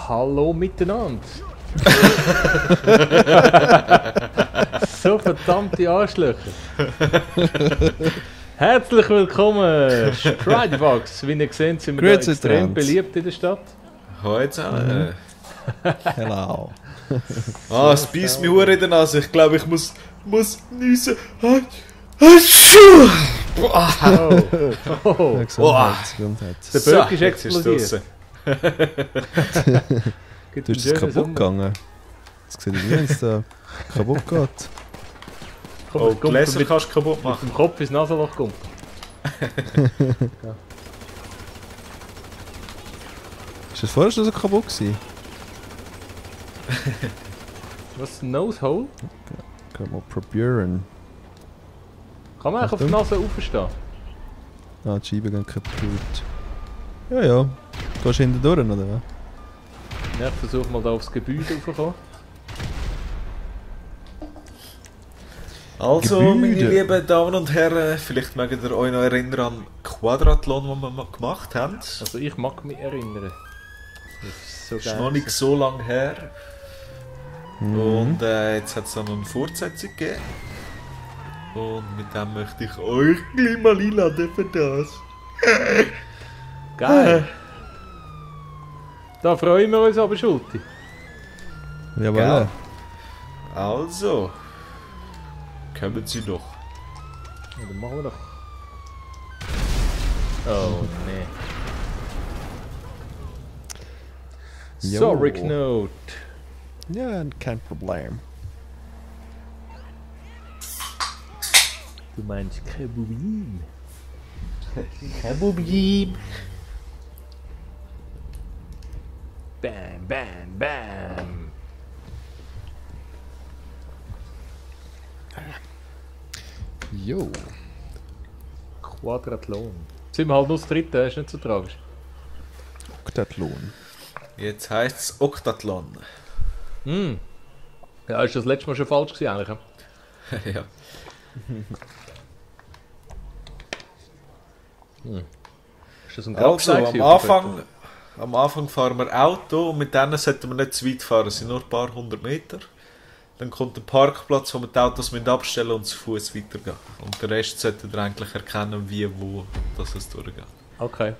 Hallo miteinander. So verdammte Arschlöcher. Herzlich willkommen, Stridefox. Wie ihr seht, sind wir da extrem beliebt in der Stadt. Hallo zusammen. Hello. Es beißt mich in der Nase. Ich glaube, ich muss niesen. Gesundheit. Der Böck ist explodiert. Du bist jetzt kaputt gegangen. Das sieht aus, wenn es da kaputt geht. Oh, Gläser kannst du kaputt machen. Mit dem Kopf ins Nasenloch kommt. Ja. Ist das vorher schon so kaputt gewesen? Was ist ein Nosehole? Kann man probieren. Kann man eigentlich auf die Nase aufstehen? Ah, die Scheiben gehen kaputt. Ja, ja. Gehst du hinten durch, oder was? Ja, ich versuche mal da aufs Gebäude raufzukommen. Also, Gebäude. meine lieben Damen und Herren, vielleicht mögt ihr euch noch erinnern an den Quadrathlon, den wir mal gemacht haben. Also ich mag mich erinnern. Das ist so Das geil. ist noch nicht so lange her. Und jetzt hat es dann noch eine Fortsetzung gegeben. Und mit dem möchte ich euch gleich mal einladen für das. Geil! Da freuen wir uns aber, Schulti. Jawohl. Gell? Also, kommen Sie doch. Ja, dann machen wir doch. Oh, nee. Jo. Sorry, Knot. Ja, kein Problem. Du meinst Kabubin? Kabubim. Bam, bam, bam. Jo. Quadrathlon. Sind wir halt nur das dritte, ist nicht so tragisch. Oktathlon. Jetzt heisst es Oktathlon. Hm. Ja, ist das letzte Mal schon falsch gewesen eigentlich? Ja. Ist das ein Also, Grabstein am Anfang fahren wir Auto und mit denen sollten wir nicht zu weit fahren, es sind nur ein paar hundert Meter. Dann kommt der Parkplatz, wo wir die Autos abstellen und zu Fuß weitergehen. Und den Rest sollten wir eigentlich erkennen, wie, wo das es durchgeht. Okay.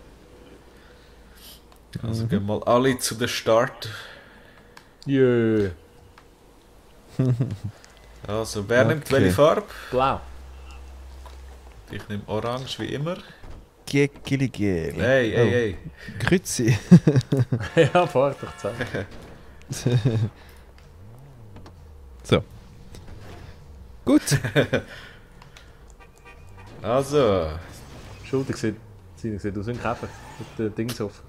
Also gehen mal alle zu den Start. Jö. Also, wer nimmt Okay. welche Farbe? Blau. Ich nehme Orange wie immer. Gegeligel. Hey, hey, hey. Grüezi. Ja, fahr doch zusammen. So. Gut. Also, Schuldig sieht aus wie ein Käfer. Mit den Dings auf.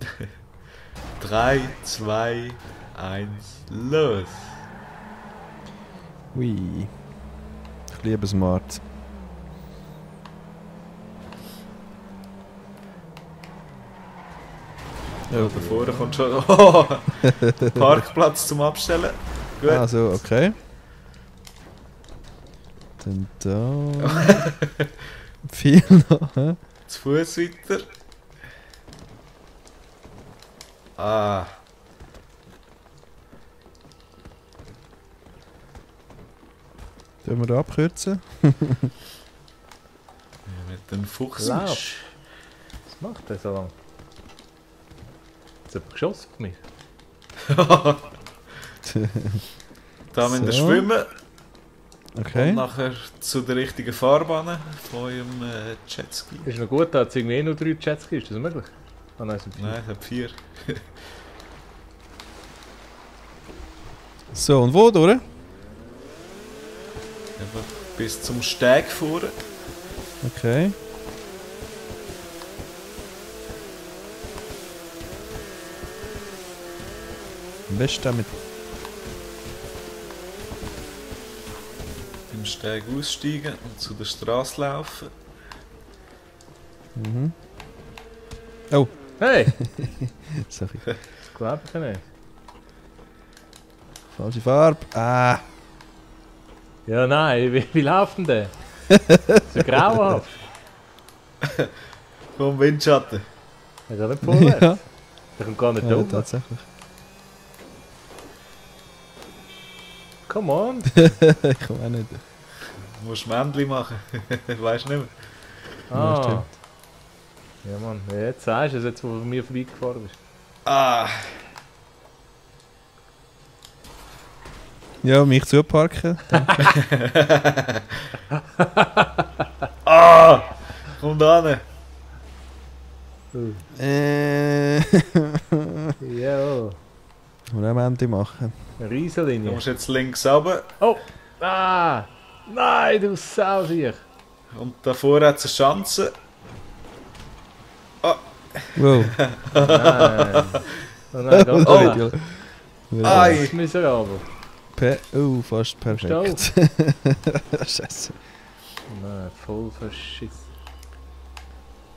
3, 2, 1, los! Ui. Ich liebe Smart. Ja, da vorne kommt schon oh, Parkplatz zum Abstellen. Gut. Also, okay. Dann da. Viel noch, hä? Zu Fuß weiter. Ah, Sollen wir da abkürzen? mit dem Fuchs. Lauf. Was macht der so lang? Jetzt hat er geschossen auf mich. Da müssen wir So. schwimmen Okay. und nachher zu der richtigen Fahrbahn von eurem Jetski. Ist noch gut, da hat es irgendwie nur 3 Jetski, ist das möglich? Ah nein, es sind 4. Nein, ich habe 4. So, und wo durch? Einfach bis zum Steg fahren. Okay. Am besten mit. Im Steg aussteigen und zu der Straße laufen. Mhm. Oh, Hey! sorry. Das glaube ich nicht. Falsche Farbe. Ah. Ja nein, wie läuft denn der? So grauenhaft. Vom Windschatten. Er geht nicht vorwärts. Ja. Der kommt gar nicht Ja, oben. tatsächlich. Come on. Ich komme auch nicht. Du musst Männchen machen. Weißt du nicht mehr? Ja, stimmt. Ja, Mann. Ja, jetzt sagst du es, jetzt, wo du mir vorbeigefahren bist. Ah! Ja, mich zuparken. Ah! Komm da hin! Ja. Und auch Ende machen. Eine Du Riesenlinie. musst jetzt links runter. Oh! Ah! Nein, du Sausier! Und davor hat es eine Chance. Wow. Nein! Oh nein, ganz Oh. oh. Ai. Das ist miserabel. Oh, fast perfekt. Scheiße. Nein, voll verschissen.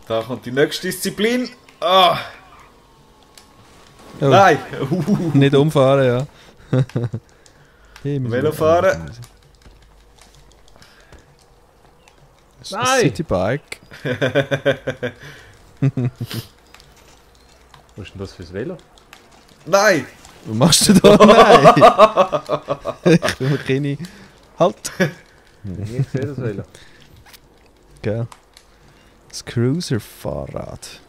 Da kommt die nächste Disziplin. Ah! Oh. Nein! Nicht umfahren, ja. Hey, Velofahren. Nein. Citybike. Was ist denn das fürs Velo? Nein! Was machst du da? Nein! Ich bin mir keine... Halt! Ich sehe das Velo. Gell. Das Cruiser-Fahrrad.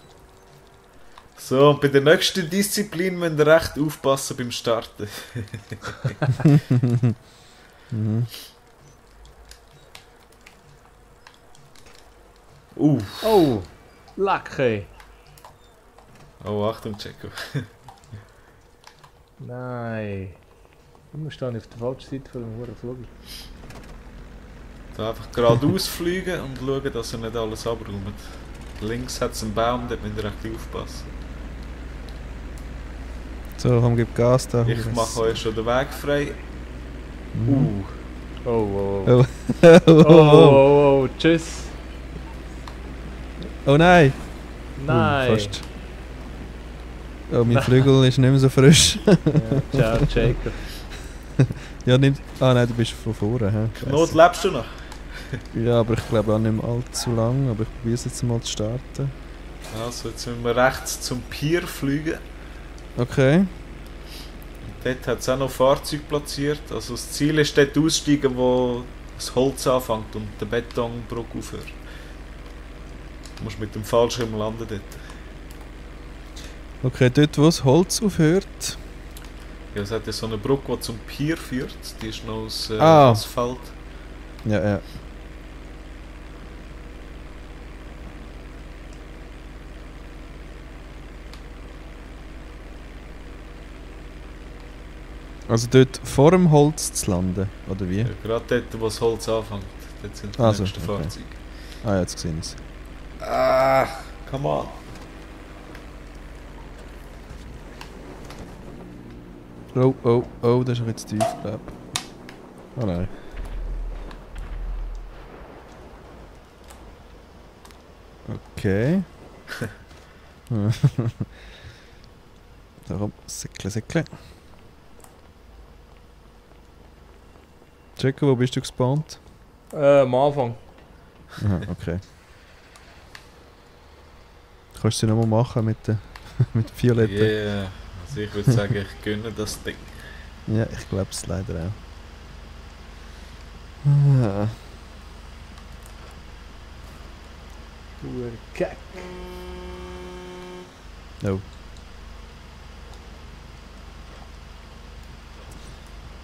So, und bei der nächsten Disziplin müsst ihr recht aufpassen beim Starten. Mhm. Oh! Lecker! Oh, Achtung, Checo. Nein! Immer stehe ich auf der falschen Seite von dem Huren Flug. Da einfach geradeaus fliegen und schauen, dass ihr nicht alles abräumt. Links hat es einen Baum, dort müsst ihr recht aufpassen. So, komm, gib Gas da. Ich mache euch schon den Weg frei. Oh, oh, oh. Oh. Oh, oh, oh, oh. Tschüss! Oh nein! Nein! Fast. Oh, mein Flügel ist nicht mehr so frisch. Ja, ciao, Jacob. Ja, nimm... Ah nein, du bist von vorne. Hä? Not lebst du noch? Ja, aber ich glaube auch nicht mehr allzu lang. Aber ich probiere es jetzt mal zu starten. Also, jetzt müssen wir rechts zum Pier fliegen. Okay. Und dort hat es auch noch Fahrzeuge platziert. Also das Ziel ist dort aussteigen, wo das Holz anfängt und der Betonbruch aufhört. Du musst mit dem Fallschirm landen dort. Okay, dort wo das Holz aufhört. Ja, es hat ja so eine Brücke, die zum Pier führt. Die ist noch aus Ah. Asphalt. Ja, ja. Also dort vor dem Holz zu landen, oder wie? Ja, gerade dort, wo das Holz anfängt. Dort sind die Also, nächsten okay. Fahrzeuge. Ah, jetzt gesehen es. Ah, come on. Oh, oh, oh, das ist ein bisschen tief, glaube ich. Oh nein. Okay. Da komm, säckle, säckle. Checken, wo bist du gespawnt? Am Anfang. Aha, okay. Kannst du sie nochmal machen mit der mit der Violetten? Yeah. Also ich würde sagen, ich gönne das Ding. Ja, ich glaube es leider auch. Ah. Kack. Oh.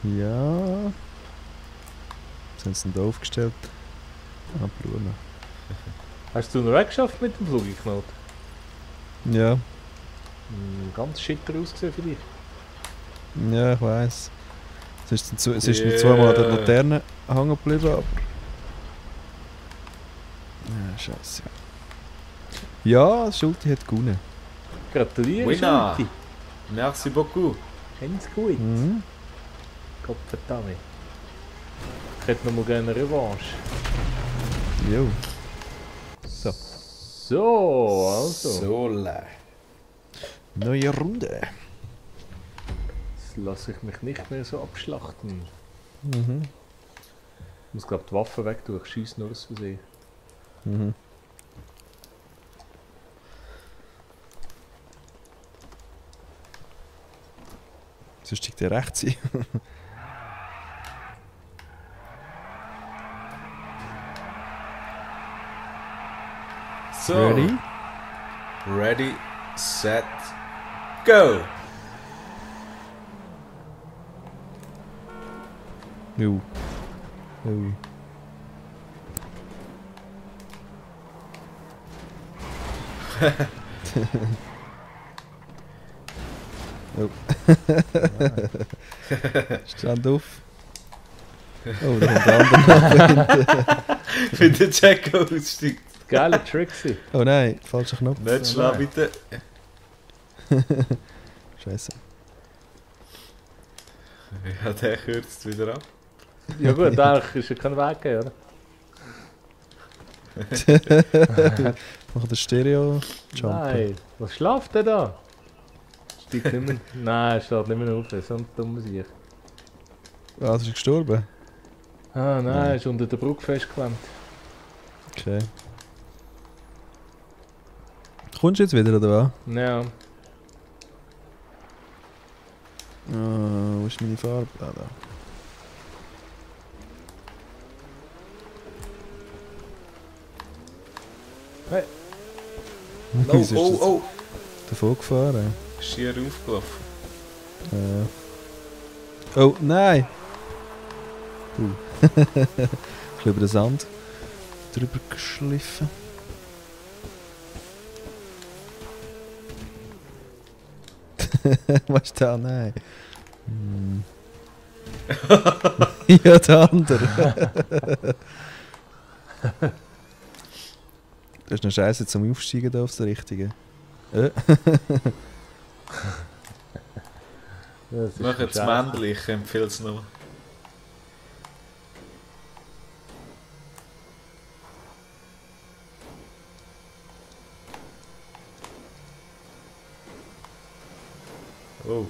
Ja. Jetzt haben sie ihn da aufgestellt. Ah, Blumen. Hast du noch weggeschafft mit dem Flugknot? Ja, Ganz schitter ausgesehen für dich. ja, ich weiss. Es ist mir zweimal an der Laterne hängen geblieben, aber... Ja, scheiße. Ja, Schulte hat gewonnen. Gratuliere, Winner. Schulti. Merci beaucoup. Ganz gut. Mhm. Gottverdammt. Ich hätte noch mal gerne eine Revanche. Jo. So. So, also. Sola. Neue Runde. Jetzt lasse ich mich nicht mehr so abschlachten. Mhm. Ich muss glaube die Waffe weg tun, ich schiesse nur aus Versehen. Mhm. Sonst steigt der rechts ein. So. Ready? Ready, set, go! Jo. Jo. Oh. Stand auf. Oh, da kommt der andere noch. Wenn der Jacko aussteigt. Geiler Trixie. Oh nein, falscher Knopf. Nicht schlagen, bitte. Scheiße. Ja, der kürzt wieder ab. Ja gut, eigentlich ist ja kein Weg gegeben, oder? Macht der Stereo-Jump. Nein, was schlaft der da? Steigt nicht mehr. Nein, er steht nicht mehr auf, so ein dummer Sieg. Ah, ist er gestorben? Ah nein, er ist unter der Brücke festgeklemmt. Okay. Kommst du jetzt wieder, oder was? Ja. Wo ist meine Farbe? Ah, da. Hey. Wieso ist das Oh. davon gefahren? Schier aufgelaufen. Oh, nein! Ein bisschen über den Sand drüber geschliffen. Was ist da? Nein. Ja, der andere. Das ist noch scheiße zum Aufsteigen da aufs Richtige. Mach jetzt Männchen, ich empfehle es nur. Oh.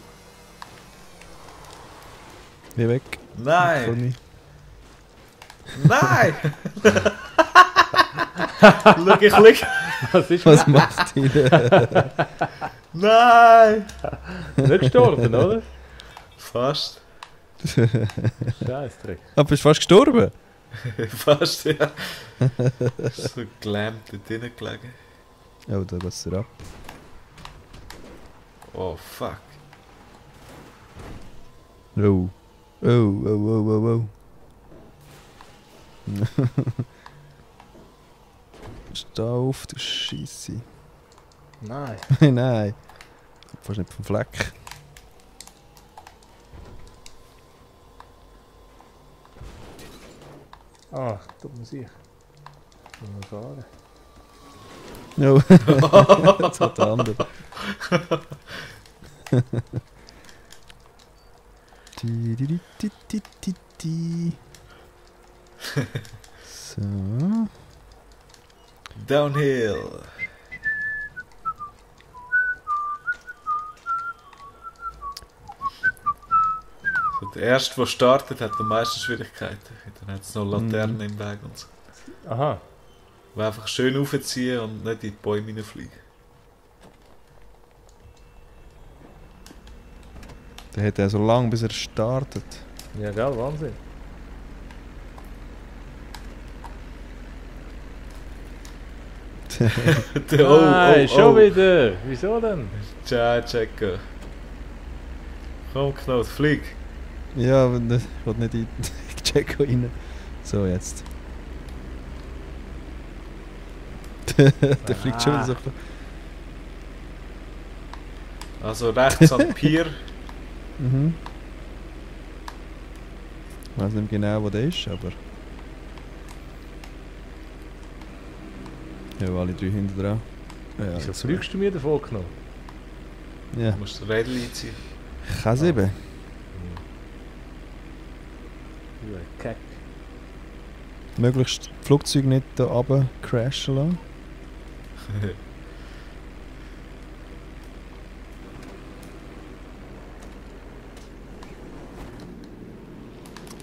Wie weg. Nein! Nein! Schau, ich lieg. Was macht die denn? Nein! Nicht gestorben, oder? Fast. Scheißdreck. Ah, bist du fast gestorben? Fast, ja. So gelähmt dort drinnen gelegen. Oh, da geht's dir ab. Oh, fuck. Oh. Oh. Steh auf, du Scheisse. Nein. Nein. Fast nicht vom Fleck. Ah, tut mir sicher. Mal fahren. No. Das hat der andere. So. Downhill. So, der Erste, der startet, hat am meisten Schwierigkeiten. Dann hat es noch Laternen im Weg und so. Aha. Die einfach schön raufziehen und nicht in die Bäume hineinfliegen. Der hat ja so lange, bis er startet. Ja, gell, Wahnsinn. Nein, schon wieder. Wieso denn? Ciao, Jacko. Komm, Knot, flieg. Ja, aber ich will nicht in Jacko rein. So, jetzt. Der fliegt schon wieder so. Also rechts am Pier. Mhm. Ich weiß nicht genau, wo der ist, aber... Ja, alle drei hinten dran. Ja, Wieso fliegst du mir davon genommen? Ja. Du musst das Rädchen einziehen. Kann eben. Ja, Keck. Möglichst das Flugzeug nicht da runter crashen lassen.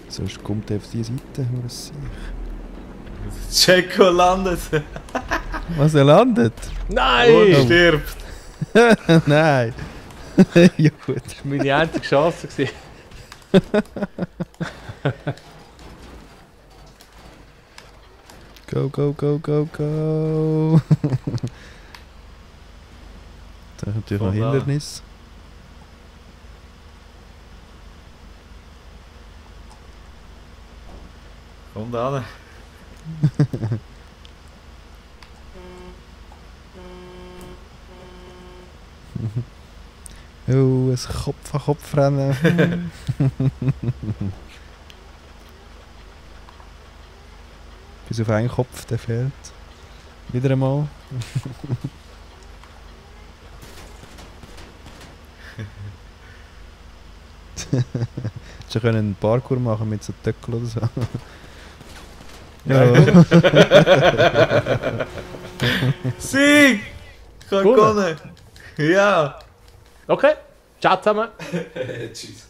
Sonst kommt er auf diese Seite, wo es sich. Jacko landet. Was, er landet? Nein! Und stirbt. Nein! Ja gut. Das war meine einzige Chance. gewesen. Go, go, go, go, go. Da ist natürlich noch Hindernis. Komm da. Oh, ein Kopf-an-Kopf-Rennen. Bis auf einen Kopf, der fehlt. Wieder einmal. Hättest du einen Parkour machen mit so Töckel oder so? Ja. Sieg! Ich kann gewonnen! Ja! Okay, ciao zusammen. Tschüss.